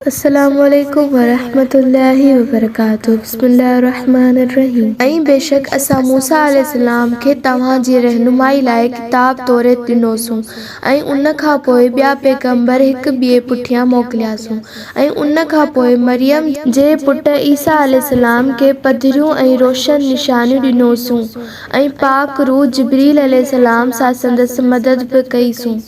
السلام عليڪم ورحمة الله وبرڪاته بسم الله الرحمٰن الرحيم ۽ بيشڪ اسان موسيٰ عليه السلام کي توهان جي رهنمائي لاء ڪتاب توريت ڏنوسون ۽ ان کان پوء ٻيا پيغمبر هڪ ٻئي پٺيان موڪلياسون ۽ ان کان پوء مريم جي پٽ عيسيٰ عليه السلام کي پڌريون ۽ روشن نشانيون ڏنوسون ۽ پاڪ روح جبرئيل عليه السلام سان سندس مدد به ڪئي سون.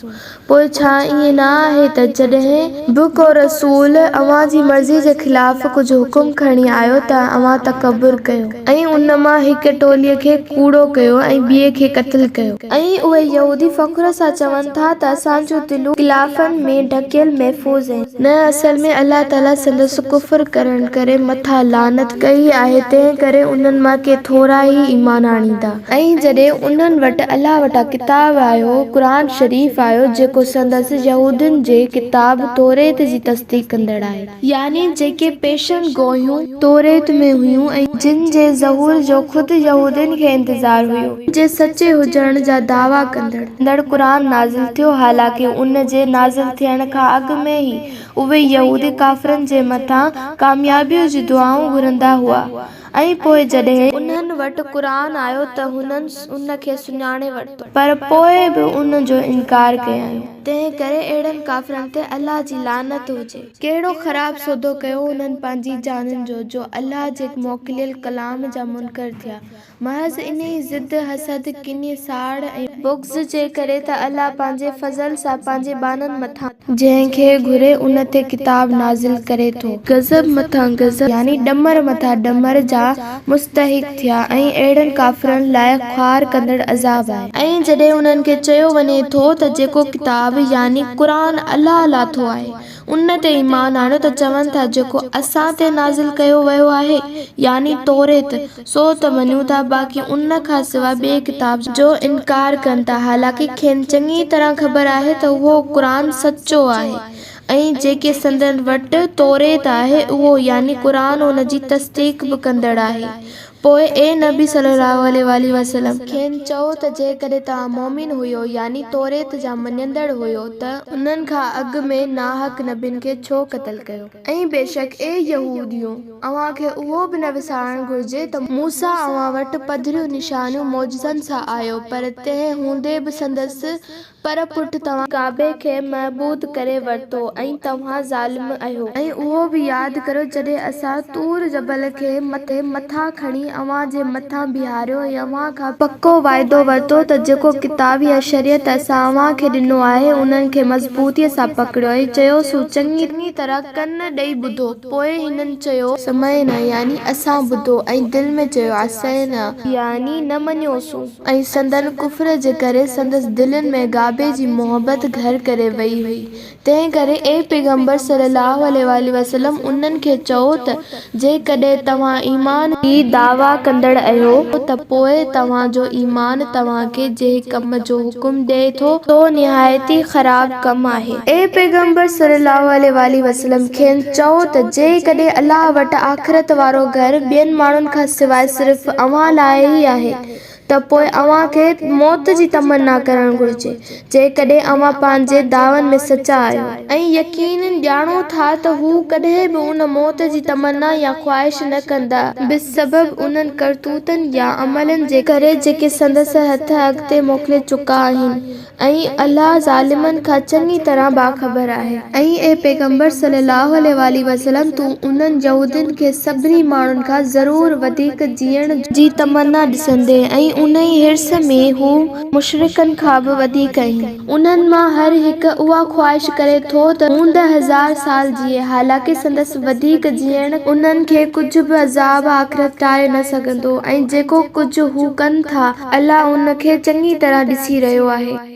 پوء ڇا ائين نه آهي ته جڏهن به ڪو رسول اوهان جي مرضي جي خلاف ڪجهه حڪم کڻي آيو ته اوهان تڪبر ڪيو ۽ ان مان هڪ ٽولي کي ڪوڙو ڪيو ۽ ٻئي کي قتل ڪيو. ۽ اهي يهودي فخر سان چون ٿا ته اسان جون دلون غلافن ۾ ڍڪيل محفوظ آهن. نه اصل ۾ الله تعالي سندس ڪفر ڪرڻ ڪري مٿان لعنت ڪئي آهي تنهن ڪري انهن مان ڪي ٿورا ئي ايمان آڻيندا. ۽ جڏهن انهن وٽ الله وٽان ڪتاب آيو، قرآن شريف آيو، جيڪو سندس، يهودين جي، ڪتاب توريت جي تصديق ڪندڙ آهي. يعني جيڪي پيشن گوئيون توريت ۾ هيون ۽ جن جي ظهور جو خود يهودين کي انتظار هيو. جي سچي هجڻ جا دعويٰ ڪندڙ. قرآن نازل ٿيو، حالانڪه ان جي نازل ٿيڻ کان اڳ ۾ ئي اهي يهودي ڪافرن جي مٿان ڪاميابيء جون دعائون گهرندا هئا. ۽ پوء جڏهن. انهن وٽ قرآن آيو ته هنن ان کي سڃاڻي ورتو. پر پوء به ان جو انڪار ڪيائون. تنهن ڪري اهڙن ڪافرن تي الله جي لعنت هجي. ڪهڙو خراب سودو ڪيو انهن پنهنجي جانين جو، جو الله جي موڪليل ڪلام جا منڪر ٿيا. محض انهي ضد، حسد، ڪيني، ساڙ ۽. بغض جي ڪري ته الله پنهنجي فضل سان پنهنجي ٻانهن مٿان. جنهن کي گهري ان تي ڪتاب نازل ڪري ٿو. غضب مٿان غضب يعني ڏمر مٿان ڏمر جا مستحق ٿيا ۽ اهڙن ڪافرن لاء خوار ڪندڙ عذاب آهي. ۽ جڏهن انهن کي چيو وڃي ٿو ته جيڪو ڪتاب، يعني قرآن، الله لاٿو آهي ان تي ايمان آڻيو ته چون ٿا جيڪو اسان تي نازل ڪيو ويو آهي، يعني توريت، سو ته مڃون ٿا باقي ان کان سواء ٻئي ڪتاب جو انڪار ڪن ٿا حالانڪه کين چڱي طرح خبر آهي ته اهو قرآن سچو آهي ۽ جيڪي سندن وٽ توريت آهي اهو، يعني قرآن، ان جي تصديق به ڪندڙ آهي. پوء اي نبي صلّي اللّٰه عليه واٰله وسلّم! کين چئو ته جيڪڏهن توهان مؤمن هيو، يعني توريت جا مڃيندڙ هيو، ته انهن کان اڳ ۾ ناحق نبين کي ڇو قتل ڪيو؟ ۽ بيشڪ اي يهوديو! اوهان کي اهو به نه وسارڻ گهرجي ته موسيٰ اوهان وٽ پڌريون نشانيون معجزن سان آيو، پر تنهن هوندي به سندس پر پٺ توهان ڪعبي کي معبود ڪري ورتو ۽ توهان ظالم آهيو. ۽ اهو به ياد ڪريو جڏهن اسان طور جبل کي مٿان کڻي اوهان جي مٿان بيهاريو ۽ اوهان کان پڪو وعدو ورتو ته جيڪو ڪتاب يا شريعت اسان اوهان کي ڏنو آهي انهن کي مضبوطيء سان پڪڙيو ۽ چيوسون چڱي طرح ڪن ڏئي ٻڌو پوء هنن چيو سمعنا يعني اسان ٻڌو ۽ دل ۾ چيو عصينا يعني نه مڃيوسون. ۽ سندن ڪفر جي ڪري سندس دلين ۾ گابي جي محبت گهر ڪري وئي هئي، تنهن ڪري اي پيغمبر صلّي اللّٰه عليه واٰله وسلّم انهن کي چئو ته جيڪڏهن توهان ايمان جي دعويٰ ڪندڙ اهيو ته پوء توهان جو ايمان توهان کي جنهن ڪم جو حڪم ڏئي ٿو سو نهايت ئي خراب ڪم آهي. اي پيغمبر صلّي اللّٰه عليه واٰله وسلّم کين چئو ته جيڪڏهن الله وٽ آخرت وارو گهر ٻين ماڻهن کان سواء صرف اوهان لاء ئي آهي ته پوء اوهان کي موت جي تمنا ڪرڻ گهرجي، جيڪڏهن اوهان پنهنجي دعون ۾ سچا آهيو. ۽ يقيناً ڄاڻو ٿا ته هو ڪڏهن به ان موت جي تمنا يا خواهش نه ڪندا، بسبب انهن ڪرتوتن يا عملن جي ڪري جيڪي سندس هٿ اڳتي موڪلي چڪا آهن. ۽ الله ظالمن کان چڱي طرح باخبر آهي. ۽ اي پيغمبر صلّي اللّٰه عليه واٰله وسلّم! تون انهن يهودين کي سڀني ماڻهن کان ضرور وڌيڪ جيئڻ جي تمنا ڏسندين ۽ انهي حرص ۾ هو مشرڪن کان به وڌيڪ آهن. انهن مان هر هڪ اها خواهش ڪري ٿو ته هوند هزار سال جيئي، حالانڪه سندس وڌيڪ جيئڻ انهن کي ڪجهه به عذاب آخرت ٽاري نه سگهندو ۽ جيڪو ڪجهه هو ڪن ٿا الله ان کي چڱي طرح ڏسي رهيو آهي.